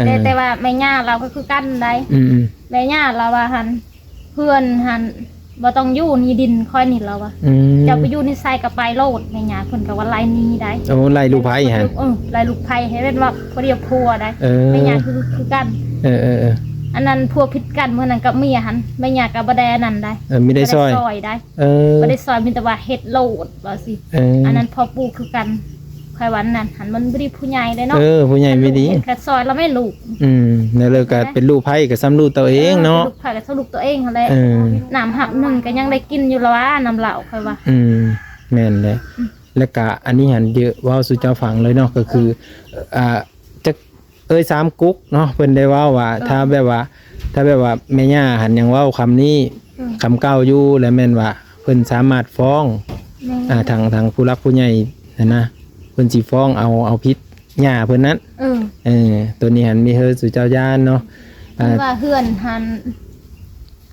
ເອີ ແຕ່ ແຕ່ວ່າແມ່ຍ່າລາວກໍຄືກັນໄດ໋ ອືມໆ ແມ່ຍ່າລາວວ່າຫັ້ນ ເຮືອນຫັ້ນບໍ່ຕ້ອງຢູ່ນີ້ ດິນຂ້ອຍນີ້ລາວວ່າ ອືມ ເຈົ້າໄປຢູ່ໃນໃສກໍໄປໂລດ ແມ່ຍ່າເພິ່ນກໍວ່າໄລ່ໜີໄດ໋. ໂອ້ ໄລ່ລູກໃພ້ຫັ້ນ ເອີ ໄລ່ລູກໃພ້ ໃຫ້ເອີ້ນວ່າຜົວດຽວຜົວໄດ໋ ເອີ ແມ່ຍ່າຄື ຄືກັນ ເອີໆໆ ອັນນັ້ນຜົວຜິດກັນມື້ນັ້ນກັບເມຍຫັ້ນ ແມ່ຍ່າກໍບໍ່ໄດ້ອັນນັ້ນໄດ໋ ເອີ ມີໄດ້ຊ່ອຍ ບໍ່ໄດ້ຊ່ອຍໄດ໋ ເອີ ບໍ່ໄດ້ຊ່ອຍ ມີແຕ່ວ່າເຮັດໂລດວ່າຊີ້ ເອີ ອັນນັ້ນພໍ່ປູ່ຄືກັນ ຂ້ອຍວ່ານັ້ນຫັ້ນມັນບໍ່ດີຜູ້ໃຫຍ່ເດ້ເນາະ ເອີ ຜູ້ໃຫຍ່ບໍ່ດີ ເຮັດກະຊ່ອຍລະແມ່ລູກ ອືມ ແລ້ວກໍເປັນລູກໃພ້ກໍຊ່ຳລູກຕົວເອງເນາະ ເອີ ລູກໃຜກໍຊ່ຳລູກຕົວເອງຫັ້ນແຫຼະ ເອີ ນ້ຳຮັບໜຶ່ງກໍຍັງໄດ້ກິນຢູ່ລະວ່າ ນ້ຳເຫຼົ້າ ຂ້ອຍວ່າ ອືມ ແມ່ນແຫຼະ ອືມ ແລ້ວກະອັນນີ້ຫັ້ນ ເວົ້າສູ່ເຈົ້າຟັງເລີຍເນາະ ກໍຄື ເອີ ອ່າ ຈັກເອີ່ຍສາມກຸກເນາະ ເພິ່ນໄດ້ເວົ້າວ່າ ເອີ ຖ້າແບບວ່າ ຖ້າແບບວ່າແມ່ຍ່າຫັ້ນຍັງເວົ້າຄຳນີ້ ເອີ ຄຳເກົ່າຢູ່ ແລ້ວແມ່ນວ່າເພິ່ນສາມາດຟ້ອງ ແມ່ນ ອ່າ ທາງ ທາງຜູ້ຫຼັກຜູ້ໃຫຍ່ຫັ້ນນະ ເພິ່ນຊິຟ້ອງເອົາ ເອົາຜິດຍ່າເພິ່ນນັ້ນ ເອີ ເອີ ໂຕນີ້ຫັ້ນມີເຮີສູ່ເຈົ້າຢ້ານເນາະ ເພິ່ນວ່າເຮືອນຫັ້ນ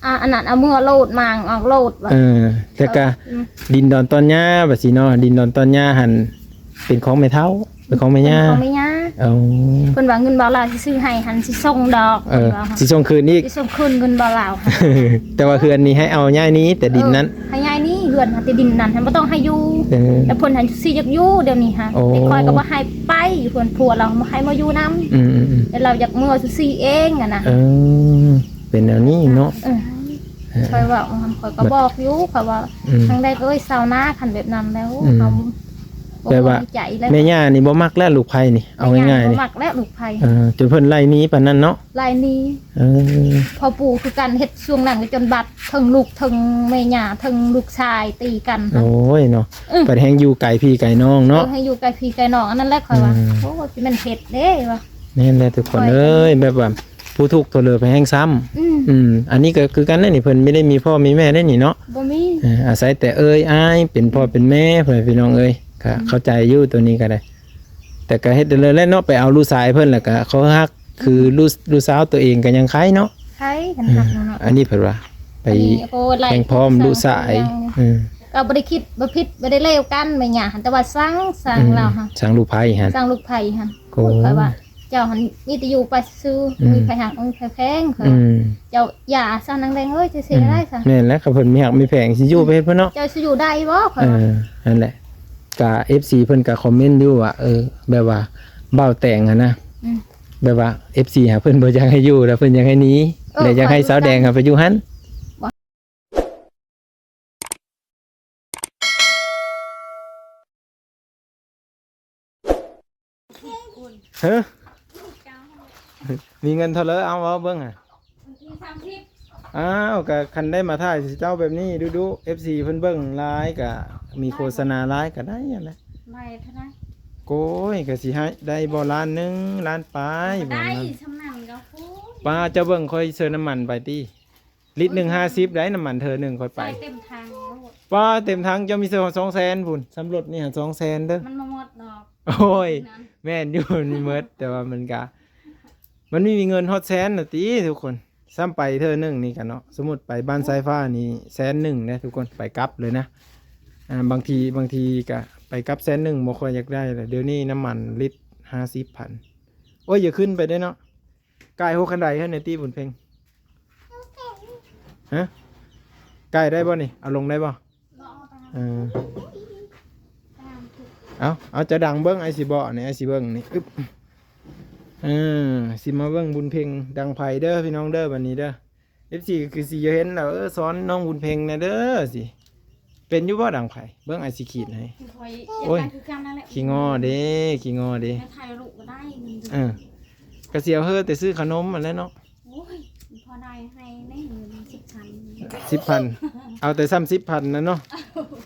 ອ່າ ອັນນັ້ນເອົາເມືອໂລດ ໝາງອອກໂລດວ່າ ເອີ ແລ້ວກະ ອືມ ດິນດອນຕອນຫຍ້າວ່າຊີ້ເນາະ ດິນດອນຕອນຫຍ້າຫັ້ນເປັນຂອງແມ່ເຖົ້າ ເປັນຂອງແມ່ຍ່າ ເປັນຂອງແມ່ຍ່າ ເອົາ ເພິ່ນວ່າເງິນບ່າວລາວຊິຊື້ໃຫ້ຫັ້ນ ຊິສົ່ງດອກ ເອີ ເພິ່ນວ່າ ຊິສົ່ງຄືນອີກ ຊິສົ່ງຄືນເງິນບ່າວລາວ ແຕ່ວ່າເຮືອນນີ້ໃຫ້ເອົາຍ້າຍໜີ ແຕ່ດິນນັ້ນ ເອີ ໃຫ້ຍ້າຍໜີເຮືອນ ແຕ່ດິນນັ້ນຫັ້ນບໍ່ຕ້ອງໃຫ້ຢູ່ ເອີ ແຕ່ເພິ່ນຫັ້ນຊິຢາກຢູ່ດຽວນີ້ຫາ ໂອ້ ແຕ່ຂ້ອຍກໍບໍ່ໃຫ້ໄປ ເພິ່ນ ຜົວລາວບໍ່ໃຫ້ມາຢູ່ນຳ ອືມໆໆ ແຕ່ລາວຢາກເມືອຊື່ໆເອງຫັ້ນນະ ເອີ ເປັນແນວນີ້ເນາະ ເອີ ເອີ ຂ້ອຍເວົ້າ ຂ້ອຍກໍບອກຢູ່ ຂ້ອຍວ່າ ອືມ ທາງໃດກໍເອີຍ ຊາວນາ ຄັນແບບນັ້ນແລ້ວ ອືມ ເຮົາ ແບບວ່າ ແມ່ຍ່ານີ້ບໍ່ມັກແລ້ວລູກໃພ້ນີ້ ເອົາງ່າຍໆ ແມ່ຍ່ານີ້ ບໍ່ມັກແລ້ວລູກໃພ້ ເອີ ຈົນເພິ່ນໄລ່ໜີປານນັ້ນເນາະ ໄລ່ໜີ ເອີ ພໍ່ປູ່ຄືກັນ ເຮັດຊ່ວງນັ້ນກໍຈົນບາດ ເຖິງລູກ ເຖິງແມ່ຍ່າ ເຖິງລູກຊາຍຕີກັນ ໂອ້ຍເນາະ ເອີ ບັດແຮ່ງຢູ່ໄກພີ່ໄກນ້ອງເນາະ ເອີ ແຮ່ງຢູ່ໄກພີ່ໄກນ້ອງ ອັນນັ້ນແຫຼະຂ້ອຍວ່າ ອືມ ໂອ້ຍ ຊິແມ່ນເຮັດເດ້ວ່າ ແມ່ນແຫຼະທຸກຄົນເອີຍ ແບບວ່າ ຜູ້ທຸກໂຕເລີໄປແຮ່ງຊ້ຳ ອືມ ອືມ ອັນນີ້ກໍຄືກັນເດ້ນີ້ ເພິ່ນບໍ່ໄດ້ມີພໍ່ມີແມ່ເດ້ນີ້ເນາະ ບໍ່ມີ ເອີ ອາໄສແຕ່ເອີຍອ້າຍ ເປັນພໍ່ເປັນແມ່ ພໍ່ແມ່ພີ່ນ້ອງເອີຍ ກໍ ອືມ ເຂົ້າໃຈຢູ່ໂຕນີ້ກໍໄດ້ ແຕ່ກໍເຮັດໄດ້ເລີຍແຫຼະເນາະ ໄປເອົາລູກຊາຍເພິ່ນ ແລ້ວກໍເຂົາຮັກ ອືມ ຄືລູກ ລູກສາວໂຕເອງກໍຍັງໄຄເນາະ ໄຄ ຄັນຮັກເນາະ ເອີ ອັນນີ້ເພິ່ນວ່າ ໄປ ອັນນີ້ ໂອ້ ໄລ່ ແຮ່ງພ້ອມລູກຊາຍ ເອີ ກໍບໍ່ໄດ້ຄິດ ບໍ່ຜິດ ບໍ່ໄດ້ເລວກັນແມ່ຍ່າຫັ້ນ ແຕ່ວ່າຊັງ ຊັງ ອືມ ລາວຫັ້ນ ຊັງລູກໃພ້ຫັ້ນ ຊັງລູກໃພ້ຫັ້ນ ໂອ້ ຂ້ອຍວ່າ ເຈົ້າຫັ້ນມີແຕ່ຢູ່ໄປຊື່ໆ ອືມ ມີໃຜຮັກ ມີໃຜແພງ ຂ້ອຍວ່າ ອືມ ເຈົ້າຢ່າຊະນາງແດງເອີຍ ເຈົ້າຊິໄດ້ຊະ ອືມ ແມ່ນແຫຼະ ຄັນເພິ່ນມີຮັກມີແພງ ຊິຢູ່ໄປເຮັດເພິ່ນເນາະ ເຈົ້າຊິຢູ່ໄດ້ບໍ່ ຂ້ອຍວ່າ ເອີ ນັ້ນແຫຼະ ກະເອັຟຊີເພິ່ນກະຄອມເມັນຢູ່ວ່າ ເອີ ແບບວ່າບ່າວແຕງຫັ້ນນະ ອືມ ແບບວ່າເອັຟຊີຫາເພິ່ນບໍ່ຢາກໃຫ້ຢູ່ ແລ້ວເພິ່ນຢາກໃຫ້ໜີ ເອີ ແລ້ວຢາກໃຫ້ສາວແດງຫາໄປຢູ່ຫັ້ນ ຮະ ມີເງິນເທົ່າໃດ ເອົາ ເວົ້າເບິ່ງຫາ ວັນທີສາມສິບ ອ້າວ ກະຄັນໄດ້ມາຖ່າຍເຈົ້າແບບນີ້ດຸໆ ເອັຟຊີເພິ່ນເບິ່ງຫຼາຍ ກະມີໂຄສະນາຫຼາຍ ກະໄດ້ຫັ້ນແຫຼະ ໄດ້ເທົ່າໃດ ໂອ້ຍ ກະຊິໃຫ້ໄດ້ບໍ່ ລ້ານໜຶ່ງ ລ້ານປາຍ ບໍ່ໄດ້ ບໍ່ນັ້ນ ສ່ຳນັ້ນກໍພໍ ປ້າ ເຈົ້າເບິ່ງຂ້ອຍເຊີນ້ຳມັນໄປຕິ ລິດໜຶ່ງຫ້າສິບໄດ໋ ນ້ຳມັນເທີໜຶ່ງຂ້ອຍໄປ ໃສ່ເຕັມຖັງໂລດ ປ້າ ເຕັມຖັງ ເຈົ້າມີເຊີສອງແສນພຸ້ນ ສຳລົດນີ້ຫາສອງແສນເດີ ມັນບໍ່ໝົດດອກ ໂອ້ຍ ນັ້ນ ແມ່ນຢູ່ ມັນມີໝົດ ແຕ່ວ່າມັນກະ ມັນມີເງິນຮອດແສນນະຕິທຸກຄົນ ຊ້ຳໄປເທື່ອໜຶ່ງນີ້ກະເນາະ ສົມມຸດໄປບ້ານສາຍຟ້ານີ້ແສນໜຶ່ງເດ້ທຸກຄົນ ໄປກັບເລີຍນະ ອ່າ ບາງທີ ບາງທີກະໄປກັບແສນໜຶ່ງ ບໍ່ຄ່ອຍຢາກໄດ້ແລ້ວ ດຽວນີ້ນ້ຳມັນລິດຫ້າສິບພັນ ໂອ້ຍ ຢ່າຂຶ້ນໄປເດ້ເນາະ ກາຍຫົວຄັນໄດຫັ້ນແຫຼະຕິບຸນເພັງ ຮະ ກາຍໄດ້ບໍ່ນີ້ ເອົາລົງໄດ້ບໍ່? ເອີ ເອົາ ເອົາ ຈະດັງເບິ່ງ ອ້າຍຊິເບາະນີ້ ອ້າຍຊິເບິ່ງນີ້ ອຶບ ເອີ ຊິມາເບິ່ງບຸນເພັງດັງໄຟເດີພີ່ນ້ອງເດີ ບັດນີ້ເດີ ເອັຟຊີກໍຄືຊິຢາກເຫັນແລ້ວ ເອີ ສອນນ້ອງບຸນເພັງແດ່ເດີ ຊິເປັນຢູ່ບໍ່ດັງໄຟ ເບິ່ງ ອ້າຍຊິຂີດໃຫ້ ຂ້ອຍຢາກໄດ້ຄືກັນນັ້ນແຫຼະ ໂອ້ຍ ຂີ້ງໍເດ້ ຂີ້ງໍເດ້ ແມ່ຖ່າຍລູກກໍໄດ້ ເອີ ກໍຊິເອົາເຮີແຕ່ຊື້ຂະໜົມຫັ້ນແຫຼະເນາະ ໂອ້ຍ ພໍໄດ້ໃຫ້ແດ່ເງິນສິບພັນ ສິບພັນ ເອົາແຕ່ສ່ຳສິບພັນນະເນາະ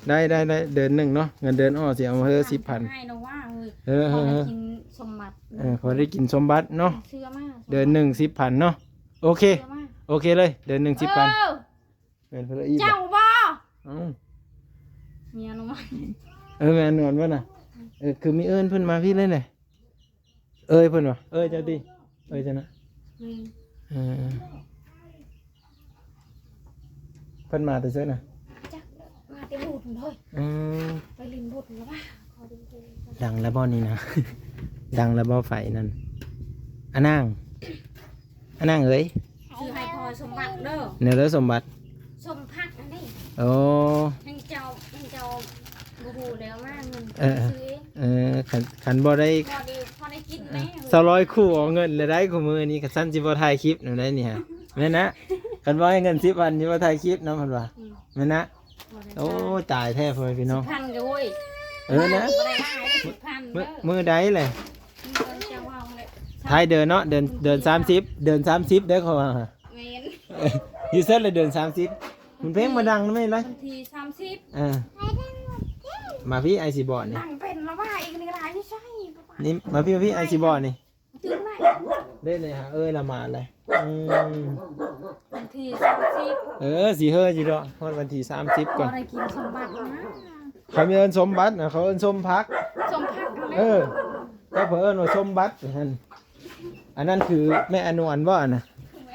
ໄດ້ ໄດ້ ໄດ້ ເດືອນໜຶ່ງເນາະ ເງິນເດືອນອອກ ຊິເອົາມາເຮີສິບພັນ ໃຫ້ເນາະວ່າ ເອີ ເອີ ພໍໄດ້ກິນສົມບັດ ເອີ ພໍໄດ້ກິນສົມບັດເນາະ ເຊື່ອມາ ເດືອນໜຶ່ງສິບພັນເນາະ ໂອເຄ ເຊື່ອມາ ໂອເຄເລີຍ ເດືອນໜຶ່ງສິບພັນ ເອີ ແມ່ນເພິ່ນອີກ ເຈົ້າບໍ່ ເອົ້າ ເມຍນວນ ເອີ ແມ່ນວນບໍ່ນະ ເອີ ຄືມີເອີ້ນເພິ່ນມາພີ້ເລີຍແຫຼະ ເອີຍເພິ່ນວ່າ ເອີຍເຈົ້າຕິ ເອີຍເຈົ້ານະ ແມ່ນ ເອີ ເພິ່ນມາແຕ່ໃສນະ ຈັກ ມາແຕ່ບຸນເລີຍ ອືມ ໄປຫຼິ້ນບຸນແລ້ວວ່າ ດັງແລ້ວບໍ່ນີ້ນະ ດັງແລ້ວບໍ່ໄຟນັ້ນ ອານາງ ອັນນັ້ນເອີຍ ຊື້ໃຫ້ພໍ່ສົມບັດເດີ ແນວໃດສົມບັດ ສົມພັກອັນນີ້ ໂອ້ ແມ່ນເຈົ້າ ແມ່ນເຈົ້າບໍ່ຮູ້ແລ້ວວ່າເງິນ ເອີ ຊື້ເອງ ເອີ ຄັນ ຄັນບໍ່ໄດ້ ພໍໄດ້ ພໍໄດ້ກິນແດ່ ສາວລອຍຂູ່ເອົາເງິນແລ້ວໄດ໋ ຄູ່ມື້ນີ້ ຄັນຊັ້ນຊິບໍ່ຖ່າຍຄລິບນຳໄດ໋ນີ້ຫະ ແມ່ນນະ ຄັນບໍ່ໃຫ້ເງິນສິບພັນຊິບໍ່ຖ່າຍຄລິບນຳ ເພິ່ນວ່າ ອືມ ແມ່ນນະ ບໍ່ໄດ້ ໂອ້ ຕາຍແທ້ພໍ່ແມ່ພີ່ນ້ອງ ສິບພັນກໍໂອ້ຍ ເອີນະ ບໍ່ໄດ້ຫຼາຍເດ້ ສິບພັນ ມື້ ເດີ ມື້ໃດແຫຼະ ມື້ເດືອນເຈົ້າວ່າແຫຼະ ທ້າຍເດືອນເນາະ ເດືອນ ເດືອນສາມສິບ ເດືອນສາມສິບເດີ ເຂົາວ່າ ແມ່ນ ຢູ່ໃສລະເດືອນສາມສິບ ມັນເພງມາດັງນຳແມ່ນເລີຍ ວັນທີສາມສິບ ເອີ ມາພີ້ ອ້າຍຊິບອກນີ້ ດັງເປັນລະວ່າອີກນີ້ລະຢູ່ໃສ ນີ້ ມາພີ້ ມາພີ້ ອ້າຍຊິບອກນີ້ ຕື່ມໄດ້ ເດ້ນີ້ຫາເອີຍລະມາແລ້ວ ອືມ ວັນທີສາມສິບ ເອີ ຊິເຮີຢູ່ດອກ ຮອດວັນທີສາມສິບກ່ອນ ພໍໄດ້ກິນສົມບັດນະ ເຂົາມີເອີ້ນສົມບັດນະ ເຂົາເອີ້ນສົມພັກ ສົມພັກ ເອີ ເຂົາເອີ້ນວ່າສົມບັດຫັ້ນ ອັນນັ້ນຄືແມ່ອານວນບໍ່ນະ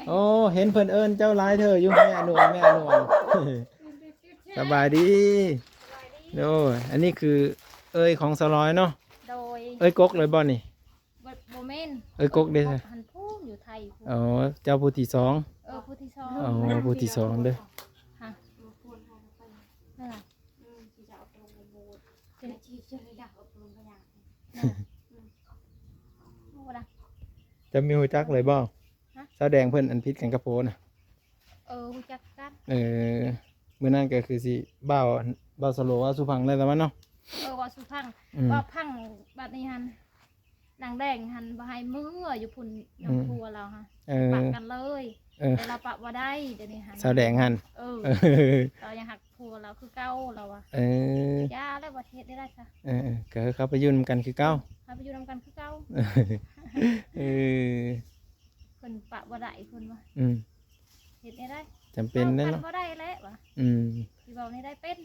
ໂອ້ ເຫັນເພິ່ນເອີ້ນເຈົ້າຫຼາຍເທື່ອຢູ່ ແມ່ອານວນ ແມ່ອານວນ ສະບາຍດີ ໂອ້ຍ ອັນນີ້ຄືເອີຍຂອງສາວລອຍເນາະ ໂດຍ ເອີຍກົກເລີຍບໍ່ນີ້ ບໍ່ ບໍ່ແມ່ນ ເອີຍກົກເດ້ ອັນພຸ້ນຢູ່ໄທພຸ້ນ ອໍ ເຈົ້າຜູ້ທີສອງ ເອີ ຜູ້ທີສອງ ອໍ ຜູ້ທີສອງເດີ ຮະ ນັ້ນລະ ເຈົ້າມີຮູ້ຈັກເລີຍບໍ່? ຮະ? ສາວແດງເພິ່ນອັນຜິດກັນກັບໂພນະ ເອີ ຮູ້ຈັກກັນ ເອີ ມື້ນັ້ນກໍຄືຊິບ່າວ ບ່າວສະໂລເວົ້າສູ່ຟັງແລ້ວລະມັນເນາະ ເອີ ເວົ້າສູ່ຟັງ ອືມ ເວົ້າຟັງ ບັດນີ້ຫັ້ນ ນາງແດງຫັ້ນບໍ່ໃຫ້ເມືອຢູ່ພຸ້ນ ອືມ ນຳຜົວລາວຫັ້ນ ເອີ ປະກັນເລີຍ ເອີ ແຕ່ລາວປະບໍ່ໄດ້ດຽວນີ້ຫັ້ນ ສາວແດງຫັ້ນ ເອີ ລາວຍັງຮັກຜົວລາວຄືເກົ່າລາວວ່າ ເອີ ຢ່າແລ້ວວ່າເຮັດໄດ້ຊະ ເອີ ເອີ ກໍເຂົາໄປຢູ່ນຳກັນຄືເກົ່າ ເຂົາໄປຢູ່ນຳກັນຄືເກົ່າ ເອີ ເພິ່ນປະບໍ່ໄດ້ເພິ່ນວ່າ ອືມ ເຮັດແນວໃດ ຈຳເປັນແລ້ວເນາະ ເວົ້າກັນບໍ່ໄດ້ແຫຼະວ່າ ອືມ ຊິເວົ້າແນວໃດເປັນ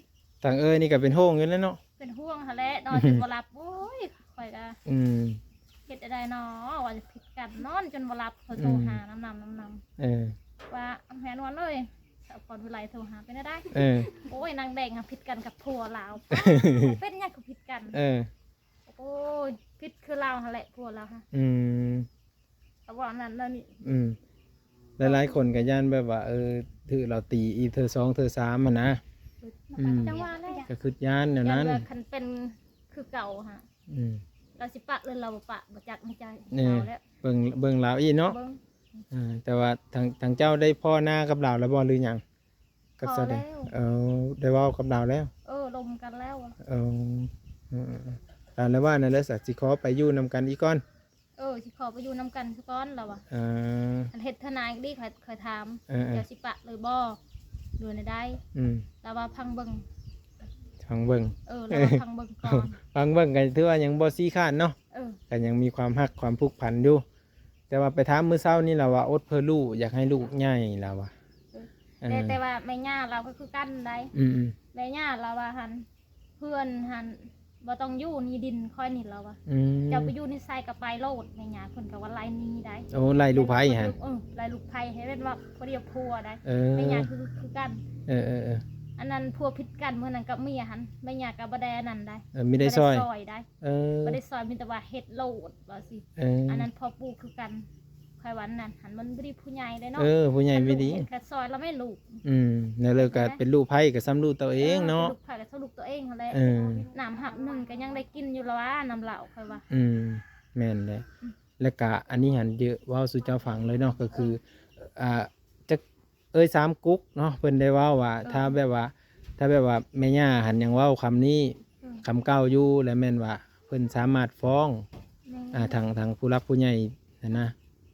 ທາງເອື້ອຍນີ້ກໍເປັນຫ່ວງຢູ່ແລ້ວເນາະ ເປັນຫ່ວງຫັ້ນແຫຼະ ນອນຈົນບໍ່ຫຼັບ ໂອ້ຍ ຂ້ອຍກໍ ອືມ ເຮັດແນວໃດນໍ ວ່າຈະຜິດກັນ ນອນຈົນບໍ່ຫຼັບ ຂ້ອຍໂທຫາ ອືມ ນຳໆ ນຳໆ ເອີ ວ່າ ແມ່ນວນເອີຍ ສາວພອນວິໄລໂທຫາ ເປັນແນວໃດ ເອີ ໂອ້ຍ ນາງແດງຫາຜິດກັນກັບຜົວລາວ ເປັນຫຍັງຄືຜິດກັນ ເອີ ໂອ້ຍ ຜິດຄືລາວຫັ້ນແຫຼະ ຜົວລາວຫາ ອືມ ກໍເວົ້ານັ້ນແລ້ວນີ້ ອືມ ຫຼາຍໆຄົນກໍຢ້ານແບບວ່າ ເອີ ຖືກລາວຕີອີກເທື່ອສອງເທື່ອສາມຫັ້ນນະ ອືມ ຈັ່ງວ່າແຫຼະ ກໍຄິດຢ້ານແນວນັ້ນ ຢ້ານວ່າຄັນເປັນຄືເກົ່າຫາ ອືມ ລາວຊິປະ ຫຼືລາວບໍ່ປະ ບໍ່ຈັກໃນໃຈ ເອີ ລາວແຫຼະ ເບິ່ງ ເບິ່ງລາວອີກເນາະ ເບິ່ງ ເອີ ແຕ່ວ່າທາງ ທາງເຈົ້າໄດ້ພໍ້ໜ້າກັບລາວແລ້ວບໍ່ ຫຼືຫຍັງ? ກັບສາວແດງ ພໍແລ້ວ ເອີ ໄດ້ເວົ້າກັບລາວແລ້ວ ເອີ ລົມກັນແລ້ວ ເອີ ເອີ ເອີ ລາວລະວ່ານັ້ນແຫຼະ ຊິຂໍໄປຢູ່ນຳກັນອີກກ່ອນ ເອີ ຊິຂໍໄປຢູ່ນຳກັນຊະກ່ອນ ລາວວ່າ ເອີ ຄັນເຮັດເທື່ອໜ້າອີກດີ ຂ້ອຍ ຂ້ອຍຖາມ ເອີ ເອີ ເຈົ້າຊິປະຫຼືບໍ່ ຫຼືແນວໃດ ອືມ ລາວວ່າຟັງເບິ່ງ ຟັງເບິ່ງ ເອີ ລາວວ່າຟັງເບິ່ງກ່ອນ ຟັງເບິ່ງກໍຖືວ່າຍັງບໍ່ຊີ້ຂາດເນາະ ເອີ ກໍຍັງມີຄວາມຮັກຄວາມຜູກພັນຢູ່ ແຕ່ວ່າໄປຖາມມື້ເຊົ້ານີ້ລາວວ່າອົດເພື່ອລູກ ຢາກໃຫ້ລູກໃຫຍ່ລາວວ່າ ເອີ ເອີ ແຕ່ ແຕ່ວ່າແມ່ຍ່າລາວກໍຄືກັນໄດ໋ ອືມໆ ແມ່ຍ່າລາວວ່າຫັ້ນ ເຮືອນຫັ້ນບໍ່ຕ້ອງຢູ່ ນີ້ດິນຂ້ອຍນີ້ລາວວ່າ ອືມ ເຈົ້າໄປຢູ່ໃນໃສກໍໄປໂລດ ແມ່ຍ່າເພິ່ນກໍວ່າໄລ່ໜີໄດ໋ ໂອ້ ໄລ່ລູກໃພ້ຫັ້ນ ເອີ ໄລ່ລູກໃພ້ ໃຫ້ເປັນວ່າຜູ້ດຽວຜົວໄດ໋ ເອີ ແມ່ຍ່າຄື ຄືກັນ ເອີໆໆ ອັນນັ້ນຜົວຜິດກັນມື້ນັ້ນກັບເມຍຫັ້ນ ແມ່ຍ່າກໍບໍ່ໄດ້ອັນນັ້ນໄດ໋ ເອີ ບໍ່ໄດ້ຊ່ອຍໄດ໋ ເອີ ບໍ່ໄດ້ຊ່ອຍ ມີແຕ່ວ່າເຮັດໂລດວ່າຊີ້ ເອີ ອັນນັ້ນພໍ່ປູກຄືກັນ ຂ້ອຍວ່ານັ້ນຫັ້ນມັນບໍ່ດີຜູ້ໃຫຍ່ເດ້ເນາະ ເອີ ຜູ້ໃຫຍ່ບໍ່ດີ ຄັນລູກເຮັດກໍຊ່ອຍລະແມ່ລູກ ອືມ ແລ້ວເລີກກໍເປັນລູກໃພ້ກໍສ່ຳລູກຕົວເອງເນາະ ເອີ ເປັນລູກໃຜກໍສ່ຳລູກຕົວເອງຫັ້ນແຫຼະ ເອີ ນ້ຳຮັບໜຶ່ງກໍຍັງໄດ້ກິນຢູ່ລະວ່າ ນ້ຳເຫຼົ້າ ຂ້ອຍວ່າ ອືມ ແມ່ນແຫຼະ ອືມ ແລ້ວກະອັນນີ້ຫັ້ນ ເວົ້າ ເວົ້າສູ່ເຈົ້າຟັງເລີຍເນາະ ກໍຄື ເອີ ອ່າ ຈັກ ເອີຍສາມກຸກເນາະ ເພິ່ນໄດ້ເວົ້າວ່າ ເອີ ຖ້າແບບວ່າ ຖ້າແບບວ່າແມ່ຍ່າຫັ້ນຍັງເວົ້າຄຳນີ້ ອືມ ຄຳເກົ່າຢູ່ ແລະແມ່ນວ່າເພິ່ນສາມາດຟ້ອງ ແມ່ນ ອ່າ ທາງ ທາງຜູ້ຫຼັກຜູ້ໃຫຍ່ຫັ້ນນະ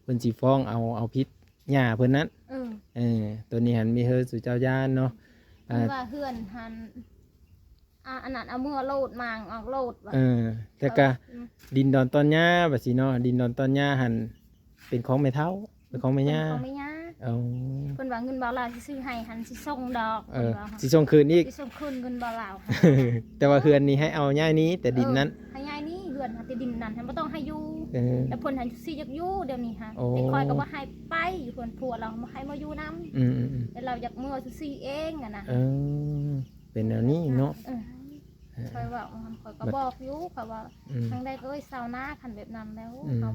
ເພິ່ນຊິຟ້ອງເອົາ ເອົາຜິດຍ່າເພິ່ນນັ້ນ ເອີ ເອີ ໂຕນີ້ຫັ້ນມີເຮີສູ່ເຈົ້າຢ້ານເນາະ ເພິ່ນວ່າເຮືອນຫັ້ນ ອ່າ ອັນນັ້ນເອົາເມືອໂລດ ໝາງອອກໂລດວ່າ ເອີ ແຕ່ກະ ເອີ ອືມ ດິນດອນຕອນຫຍ້າວ່າຊີ້ເນາະ ດິນດອນຕອນຫຍ້າຫັ້ນເປັນຂອງແມ່ເຖົ້າ ເປັນຂອງແມ່ຍ່າ ເປັນຂອງແມ່ຍ່າ ເອົາ ເພິ່ນວ່າເງິນບ່າວລາວຊິຊື້ໃຫ້ຫັ້ນ ຊິສົ່ງດອກ ເອີ ເພິ່ນວ່າ ຊິສົ່ງຄືນອີກ ຊິສົ່ງຄືນເງິນບ່າວລາວ ແຕ່ວ່າເຮືອນນີ້ໃຫ້ເອົາຍ້າຍໜີ ແຕ່ດິນນັ້ນ ເອີ ໃຫ້ຍ້າຍໜີເຮືອນ ແຕ່ດິນນັ້ນຫັ້ນບໍ່ຕ້ອງໃຫ້ຢູ່ ເອີ ແຕ່ເພິ່ນຫັ້ນຊິຢາກຢູ່ດຽວນີ້ຫາ ໂອ້ ແຕ່ຂ້ອຍກໍບໍ່ໃຫ້ໄປຢູ່ ເພິ່ນ ຜົວລາວບໍ່ໃຫ້ມາຢູ່ນຳ ອືມໆໆ ແຕ່ລາວຢາກເມືອຊື່ໆເອງຫັ້ນນະ ເອີ ເປັນແນວນີ້ເນາະ ເອີ ເອີ ຂ້ອຍເວົ້າ ຂ້ອຍກໍບອກຢູ່ ຂ້ອຍວ່າ ອືມ ທາງໃດກໍເອີຍ ຊາວນາ ຄັນແບບນັ້ນແລ້ວ ອືມ ເຮົາ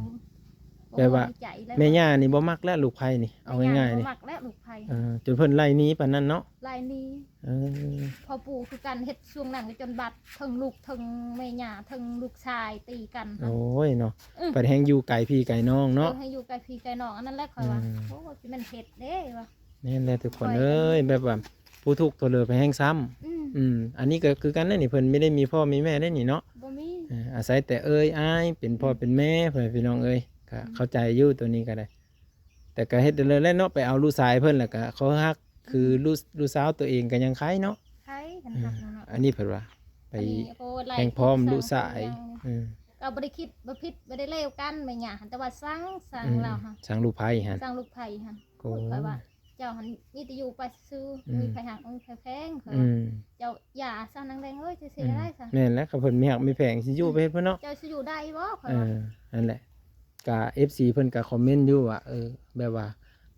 ແບບວ່າ ບໍ່ພໍໃຈແລ້ວ ແມ່ຍ່ານີ້ບໍ່ມັກແລ້ວລູກໃພ້ນີ້ ເອົາງ່າຍໆນີ້ ແມ່ຍ່າບໍ່ມັກແລ້ວລູກໃພ້ ເອີ ຈົນເພິ່ນໄລ່ໜີປານນັ້ນເນາະ ໄລ່ໜີ ເອີ ພໍ່ປູ່ຄືກັນ ເຮັດຊ່ວງນັ້ນກໍຈົນບາດ ເຖິງລູກເຖິງແມ່ຍ່າ ເຖິງລູກຊາຍຕີກັນ ໂອ້ຍເນາະ ອືມ ບັດແຮ່ງຢູ່ໄກພີ່ໄກນ້ອງເນາະ ເອີ ແຮ່ງຢູ່ໄກພີ່ໄກນ້ອງ ອັນນັ້ນແຫຼະຂ້ອຍວ່າ ອືມ ໂອ້ຍ ຊິແມ່ນເຮັດເດ້ວ່າ ແມ່ນແຫຼະທຸກຄົນເອີຍ ແບບວ່າຜູ້ທຸກຕົວເລີໄປແຮ່ງຊ້ຳ ອືມ ອືມ ອັນນີ້ກໍຄືກັນເດ້ນີ້ ເພິ່ນບໍ່ໄດ້ມີພໍ່ມີແມ່ເດ້ນີ້ເນາະ ບໍ່ມີ ເອີ ອາໄສແຕ່ເອີຍອ້າຍ ເປັນພໍ່ ອືມ ເປັນແມ່ ພໍ່ແມ່ພີ່ນ້ອງເອີຍ ກໍ ອືມ ເຂົ້າໃຈຢູ່ໂຕນີ້ກໍໄດ້ ແຕ່ກໍເຮັດໄດ້ເລີຍແຫຼະເນາະ ໄປເອົາລູກຊາຍເພິ່ນ ແລ້ວກໍເຂົາຮັກ ອືມ ຄືລູກ ລູກສາວຕົວເອງກໍຍັງໄຄເນາະ ໄຄ ຄັນ ເອີ ຮັກເນາະ ອັນນີ້ເພິ່ນວ່າໄປ ອັນນີ້ ໂອ້ ໄລ່ ແຮ່ງພ້ອມລູກຊາຍ ເອີ ກໍບໍ່ໄດ້ຄິດວ່າຜິດ ບໍ່ໄດ້ເລວກັນແມ່ຍ່າຫັ້ນ ແຕ່ວ່າຊັງ ຊັງ ອືມ ລາວຫັ້ນ ຊັງລູກໃພ້ຫັ້ນ ຊັງລູກໃພ້ຫັ້ນ ໂອ້ ຂ້ອຍວ່າ ເຈົ້າຫັ້ນມີແຕ່ຢູ່ໄປຊື່ໆ ອືມ ບໍ່ມີໃຜຮັກ ບໍ່ມີໃຜແພງ ຂ້ອຍວ່າ ອືມ ເຈົ້າຢ່າຊະນາງແດງເອີຍ ເຈົ້າຊິເຮັດໄດ້ຊະ ອືມ ແມ່ນແຫຼະ ຄັນເພິ່ນມີຮັກມີແພງຊິຢູ່ໄປເຮັດເພິ່ນເນາະ ເຈົ້າຊິຢູ່ໄດ້ບໍ່ ຂ້ອຍວ່າ ເອີ ນັ້ນແຫຼະ ກະເອັຟຊີເພິ່ນກະຄອມເມັນຢູ່ວ່າ ເອີ ແບບວ່າ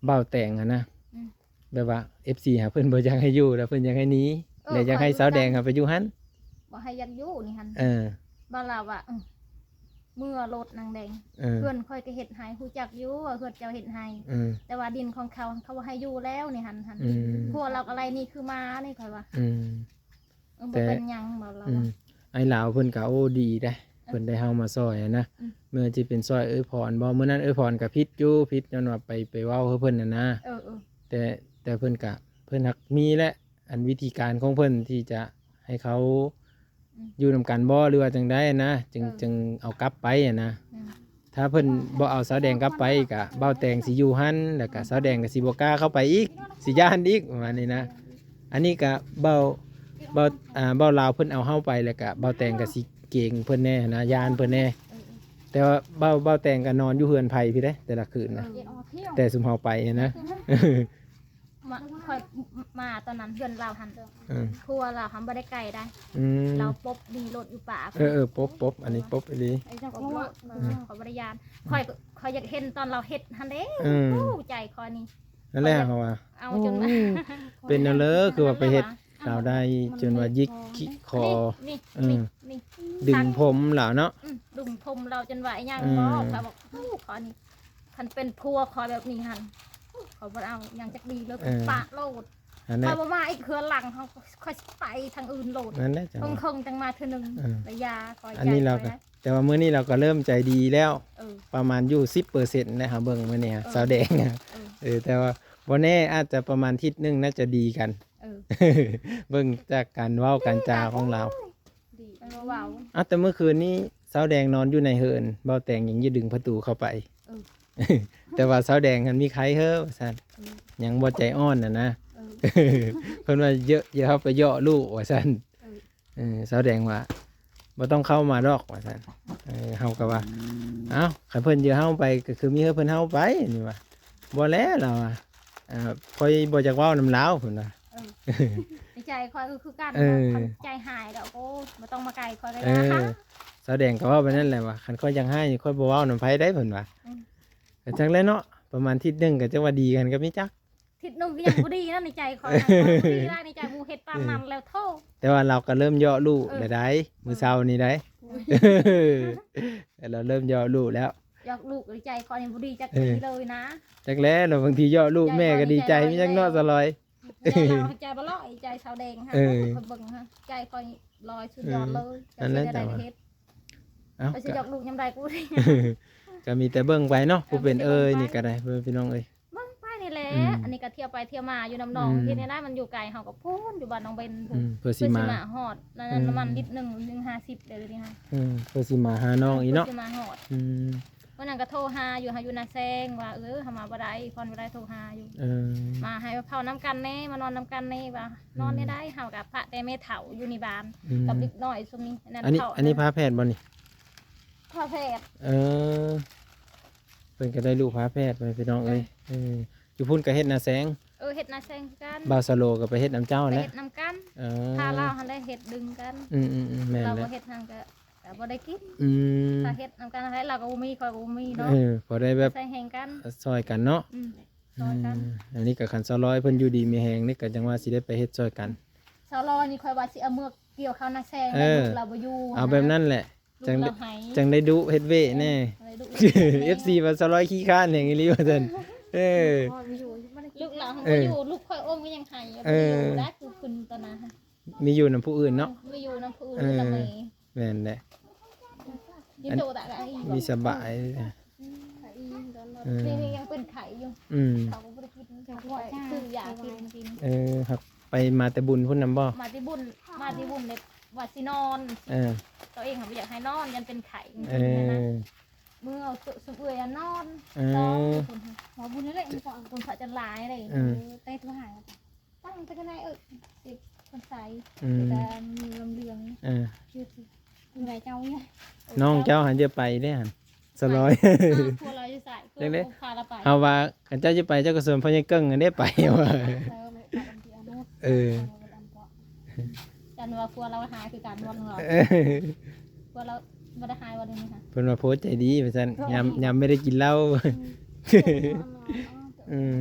ບ່າວແຕງຫັ້ນນະ ອືມ ແບບວ່າເອັຟຊີຫາເພິ່ນບໍ່ຢາກໃຫ້ຢູ່ ແລ້ວເພິ່ນຢາກໃຫ້ໜີ ເອີ ແລ້ວຢາກໃຫ້ສາວແດງຫາໄປຢູ່ຫັ້ນ ບໍ່ໃຫ້ຢາກຢູ່ນີ້ຫັ້ນ ເອີ ບ່າວລາວວ່າ ເອີ ເມືອໂລດນາງແດງ ເອີ ເຮືອນຂ້ອຍກໍເຮັດໃຫ້ ຮູ້ຈັກຢູ່ວ່າເຮືອນເຈົ້າເຮັດໃຫ້ ເອີ ແຕ່ວ່າດິນຂອງເຂົາ ເຂົາບໍ່ໃຫ້ຢູ່ແລ້ວນີ້ຫັ້ນ ຫັ້ນ ອືມ ຜົວລາວກໍໄລ່ໜີຄືໝານີ້ ຂ້ອຍວ່າ ອືມ ເອີ ບໍ່ເປັນຫຍັງ ບ່າວລາວ ອືມ ວ່າ ອ້າຍລາວເພິ່ນກໍ ໂອ້ ດີເດ້ ເອີ ເພິ່ນໄດ້ເຮົາມາຊ່ອຍຫັ້ນນະ ອືມ ບໍ່ວ່າຊິເປັນຊ່ອຍເອື້ອຍພອນບໍ່ ມື້ນັ້ນເອື້ອຍພອນກໍຜິດຢູ່ ຜິດຍ້ອນວ່າໄປ ໄປເວົ້າໃຫ້ເພິ່ນຫັ້ນນະ ເອີໆ ແຕ່ ແຕ່ເພິ່ນກະ ເພິ່ນຮັກມີແຫຼະ ອັນວິທີການຂອງເພິ່ນທີ່ຈະໃຫ້ເຂົາ ອືມ ຢູ່ນຳກັນບໍ່ ຫຼືວ່າຈັ່ງໃດນະ ຈຶ່ງ ເອີ ຈຶ່ງເອົາກັບໄປຫັ້ນນະ ອືມ ຖ້າເພິ່ນບໍ່ເອົາສາວແດງກັບໄປ ກະບ່າວແຕງຊິຢູ່ຫັ້ນ ແລ້ວກະ ອືມ ສາວແດງກະຊິບໍ່ກ້າເຂົ້າໄປອີກ ຊິຢ້ານອີກ ປະມານນີ້ນະ ອັນນີ້ກະບ່າວ ບ່າວ ອ່າ ບ່າວລາວເພິ່ນເອົາເຮົາໄປ ແລ້ວກະບ່າວແຕງກະຊິເກງເພິ່ນແດ່ຫັ້ນນະ ຢ້ານເພິ່ນແດ່ ເອີໆ ແຕ່ວ່າບ່າວ ບ່າວແຕງກະນອນຢູ່ເຮືອນໃຜພີ້ເດ້ ແຕ່ລະຄືນນະ ເອີ ແຕ່ຊຸມເຮົາໄປຫັ້ນນະ ມາ ຂ້ອຍມາຕອນນັ້ນເຮືອນລາວຫັ້ນ ເອີ ຜົວລາວຫັ້ນບໍ່ໄດ້ໄກໃດ ອືມ ລາວປົບດີໂລດຢູ່ປ່າ ເອີໆ ປົບ ປົບ ອັນນີ້ປົບອີ່ຫຼີ ໄອ້ເຈົ້າກໍບໍ່ ອືມ ຂ້ອຍບໍ່ໄດ້ຢ້ານ ຂ້ອຍ ຂ້ອຍຢາກເຫັນຕອນລາວເຮັດຫັ້ນເດ້ ອືມ ໂອ້ ໃຈຂ້ອຍນີ້ ນັ້ນແຫຼະ ເຮົາວ່າ ເອົາຈົນ ໂອ້ ເປັນແນວເລີ ຄືວ່າໄປເຮັດລາວໄດ້ ຈົນວ່າຢິກຂີ້ຄໍ ນີ້ ເອີ ນີ້ ດຶງຜົມລາວເນາະ ອືມ ດຶງຜົມລາວຈົນວ່າອີ່ຫຍັງ ອືມ ບອກ ຂ້ອຍບອກ ໂອ້ ຂ້ອຍນີ້ ຄັນເປັນຜົວຂ້ອຍແບບນີ້ຫັ້ນ ຂ້ອຍບໍ່ເອົາຫຍັງຈັກດີເລີຍ ເອີ ປະໂລດ ນັ້ນແຫຼະ ຂ້ອຍບໍ່ມາອີກເທື່ອຫຼັງ ຂ້ອຍຊິໄປທາງອື່ນໂລດ ນັ້ນແຫຼະ ເຄິ່ງໆ ຈັ່ງມາເທື່ອໜຶ່ງ ເອີ ລະຢ່າ ຂ້ອຍ ອັນນີ້ລາວກໍ ແຕ່ວ່າມື້ນີ້ລາວກໍເລີ່ມໃຈດີແລ້ວ ເອີ ປະມານຢູ່ສິບເປີເຊັນແລ້ວ ເຮົາເບິ່ງມື້ນີ້ ເອີ ສາວແດງ ເອີ ເອີ ແຕ່ວ່າບໍ່ແນ່ ອາດຈະປະມານທິດໜຶ່ງໜ້າຈະດີກັນ ເອີ ເບິ່ງຈາກການເວົ້າການຈາຂອງລາວ ດີ ເອີ ເວົ້າ ອ້າວ ແຕ່ມື້ຄືນນີ້ສາວແດງນອນຢູ່ໃນເຮືອນ ບ່າວແຕງຍັງຢູ່ດຶງປະຕູເຂົ້າໄປ ເອີ ແຕ່ວ່າສາວແດງຫັ້ນມີໄຂ້ເຮີວ່າຊັ້ນ ເອີ ຍັງບໍ່ໃຈອ່ອນຫັ້ນນະ ເອີ ເພິ່ນວ່າເຍາະ ຢ່າເຮົາໄປເຍາະລູກວ່າຊັ້ນ ເອີ ເອີ ສາວແດງວ່າ ບໍ່ຕ້ອງເຂົ້າມາດອກວ່າຊັ້ນ ເອີ ເຮົາກໍວ່າ ອ້າວ ຄັນເພິ່ນເຍາະເຮົາໄປ ກໍຄືມີເຮືອນເພິ່ນເຮົາໄປ ນີ້ວ່າ ບໍ່ແລ້ວລາວວ່າ ອ່າ ຂ້ອຍບໍ່ຢາກເວົ້ານຳລາວ ເພິ່ນວ່າ ເອີ ໃນໃຈຂ້ອຍກໍຄືກັນ ເອີ ຄັນໃຈຮ້າຍກໍ ໂອ້ ບໍ່ຕ້ອງມາໃກ້ຂ້ອຍກໍ ເອີ ຢ່າ ສາວແດງກໍເວົ້າແບບນັ້ນແຫຼະວ່າ ຄັນຂ້ອຍຢາກຮ້າຍນີ້ ຂ້ອຍບໍ່ເວົ້ານຳໃຜໄດ໋ ເພິ່ນວ່າ ອືມ ກໍຈັກແຫຼະເນາະ ປະມານທິດໜຶ່ງກໍຈັກວ່າດີກັນກໍມີຈັກ ທິດໜຶ່ງກໍຍັງບໍ່ດີນະ ໃນໃຈຂ້ອຍນະ ບໍ່ດີຫຼາຍໃນໃຈ ໝູ່ເຮັດປານນັ້ນແລ້ວໂທ້ ແຕ່ວ່າລາວກໍເລີ່ມເຍາະລູກ ເອີ ແລ້ວໄດ໋ ເອີ ມື້ເຊົ້ານີ້ໄດ໋ ໂອ້ຍ ແລ້ວເລີ່ມເຍາະລູກແລ້ວ ເຍາະລູກໃນໃຈຂ້ອຍນີ້ບໍ່ດີຈັກ ເອີ ທີເລີຍນະ ຈັກແຫຼະເນາະ ບາງທີເຍາະລູກແມ່ກໍດີໃຈ ມີຈັກເນາະສາວລອຍ ໃຈລາວໃຈບໍ່ລອຍ ໃຈສາວແດງຫັ້ນ ເອີ ຂ້ອຍເບິ່ງຫັ້ນ ໃຈຂ້ອຍລອຍສຸດຍອດເລີຍ ເອີ ນັ້ນແຫຼະ ຈັກຊິໄດ້ເຮັດ ເອົ້າ ຂ້ອຍຊິຢອກລູກຍາມໃດກູ ກໍມີແຕ່ເບິ່ງໄປເນາະ ເອີ ຜູ້ເປັນເອື້ອຍນີ້ກໍໄດ້ ພໍ່ແມ່ພີ່ນ້ອງເອີຍ ເບິ່ງໄປນີ້ແຫຼະ ອືມ ອັນນີ້ກໍທ່ຽວໄປທ່ຽວມາຢູ່ນຳໜອງ ອືມ ເຮັດແນວໃດ ມັນຢູ່ໄກ ເຮົາກໍພຸ້ນຢູ່ບ້ານໜອງເບັນພຸ້ນ ອືມ ເພື່ອຊິມາ ເພື່ອຊິມາຮອດ ນັ້ນ ເອີ ນ້ຳມັນລິດໜຶ່ງ ໜຶ່ງຫ້າສິບເດ້ນີ້ຫັ້ນ ເອີ ເພື່ອຊິມາຫານ້ອງອີກເນາະ ເພື່ອຊິມາຮອດ ອືມ ມື້ນັ້ນກໍໂທຫາຢູ່ ເຮົາຢູ່ນາແຊງວ່າ ເອີ ເຮົາມາບໍ່ໄດ້ ພອນບໍ່ໄດ້ ໂທຫາຢູ່ ເອີ ມາໃຫ້ເຂົ້ານຳກັນແດ່ ມານອນນຳກັນແດ່ວ່າ ອືມ ນອນແນວໃດ ເຮົາກໍພາແຕ່ແມ່ເຖົ້າຢູ່ໃນບ້ານ ອືມ ກັບເດັກນ້ອຍຊຸມນີ້ ອັນນັ້ນ ອັນນີ້ ເຂົາ ອັນນີ້ພາແພດບໍ່ນີ້? ພາແພດ ເອີ ເພິ່ນກໍໄດ້ລູກພາແພດ ພໍ່ແມ່ພີ່ນ້ອງເອີຍ ເອີ ເອີ ຢູ່ພຸ້ນກໍເຮັດນາແຊງ ເອີ ເຮັດນາແຊງຄືກັນ ບ່າວສະໂລກໍໄປເຮັດນຳເຈົ້າຫັ້ນແຫຼະ ໄປເຮັດນຳກັນ ເອີ ພາລາວຫັ້ນແຫຼະເຮັດດຶງກັນ ອືມໆໆ ແມ່ນແຫຼະ ລາວບໍ່ເຮັດຫັ້ນກໍ ກໍບໍ່ໄດ້ກິນ ອືມ ຖ້າເຮັດນຳກັນຫັ້ນແຫຼະ ລາວກໍບໍ່ມີ ຂ້ອຍກໍບໍ່ມີເນາະ ເອີ ພໍໄດ້ແບບ ໃສ່ແຮງກັນ ຊ່ອຍກັນເນາະ ອືມ ຊ່ອຍກັນ ອືມ ອັນນີ້ກໍຄັນສາວລອຍເພິ່ນຢູ່ດີມີແຮງນີ້ ກໍຈັ່ງວ່າຊິໄດ້ໄປເຮັດຊ່ອຍກັນ ສາວລອຍນີ້ຂ້ອຍວ່າຊິເອົາເມືອກ່ຽວເຂົ້ານາແຊງ ເອີ ແລ້ວລູກລາວບໍ່ຢູ່ ເອົາແບບນັ້ນແຫຼະ ຈັ່ງ ລູກລາວໄຫ້ ຈັ່ງໄດ້ດຸເຮັດວຽກແດ່. ເອີ ເອັຟຊີວ່າສາວລອຍຂີ້ຄ້ານແຮງອີ່ຫຼີວ່າຊັ້ນ. ເອີ ລູກລາວ ເອີ ບໍ່ຢູ່ ລູກຂ້ອຍອົມກໍຍັງໄຫ້. ເອີ ບໍ່ຢູ່ໄດ້ ຄືເພິ່ນຕອນນັ້ນ ມີຢູ່ນຳຜູ້ອື່ນເນາະ ມີຢູ່ນຳຜູ້ອື່ນ ເອີ ນຳແມ່. ແມ່ນແຫຼະ ມີສະບາຍ ອືມ ເອີ ນີ້ຍັງເປັນໄຂ້ຢູ່ ອືມ ເຂົາກໍບໍ່ໄດ້ກິນ ເຂົາກໍຊື້ຢາກິນ ກິນ. ເອີ ຮັກໄປມາແຕ່ບຸນພຸ້ນນຳບໍ່? ມາແຕ່ບຸນ ມາແຕ່ບຸນເລີຍວ່າຊິນອນ ເອີ ຕົວເອງຫັ້ນບໍ່ຢາກໃຫ້ນອນ ຢ້ານເປັນໄຂ້ ເອີ ມື້ເອົາໂຕຊຸມເອື້ອຍນອນ ເອີ ສອງຄົນ ມາບຸນເລີຍ ຄົນພະຈັນຫຼາຍເດ້ ເອີ ເອີ ແຕ່ໂທຫາ ຕັ້ງແຕ່ຂ້າງໃນ ເອີ ເຈັບຄົນໃສ ອືມ ແຕ່ມີລຳເລື່ອງ ເອີ ຢູ່ທີ່ ຢູ່ໃນເຈົ້ານີ້ ນ້ອງເຈົ້າຫັ້ນຈະໄປເດ້ຫັ້ນ ສະຫຼອຍ ອ້າວ ຜົວລາວຢູ່ໃສ ຄືບໍ່ພາລາວໄປ? ເຮົາວ່າຄັນເຈົ້າຈະໄປ ເຈົ້າກໍຊວນພໍ່ໃຫຍ່ເກິ່ງຫັ້ນເດ້ໄປວ່າ ເອີ ເອີ ເອີ ເອີ ຈັນວ່າຜົວລາວຫາຍຄືກັນ ວັນລາວ ເອີ ຜົວລາວບໍ່ໄດ້ຫາຍບໍ່ ດຽວນີ້ຫາ ເພິ່ນວ່າຜົວໃຈດີວ່າຊັ້ນ ໂອ້ ຍາມ ຍາມບໍ່ໄດ້ກິນເຫຼົ້າ ອືມ ອືມ ອືມ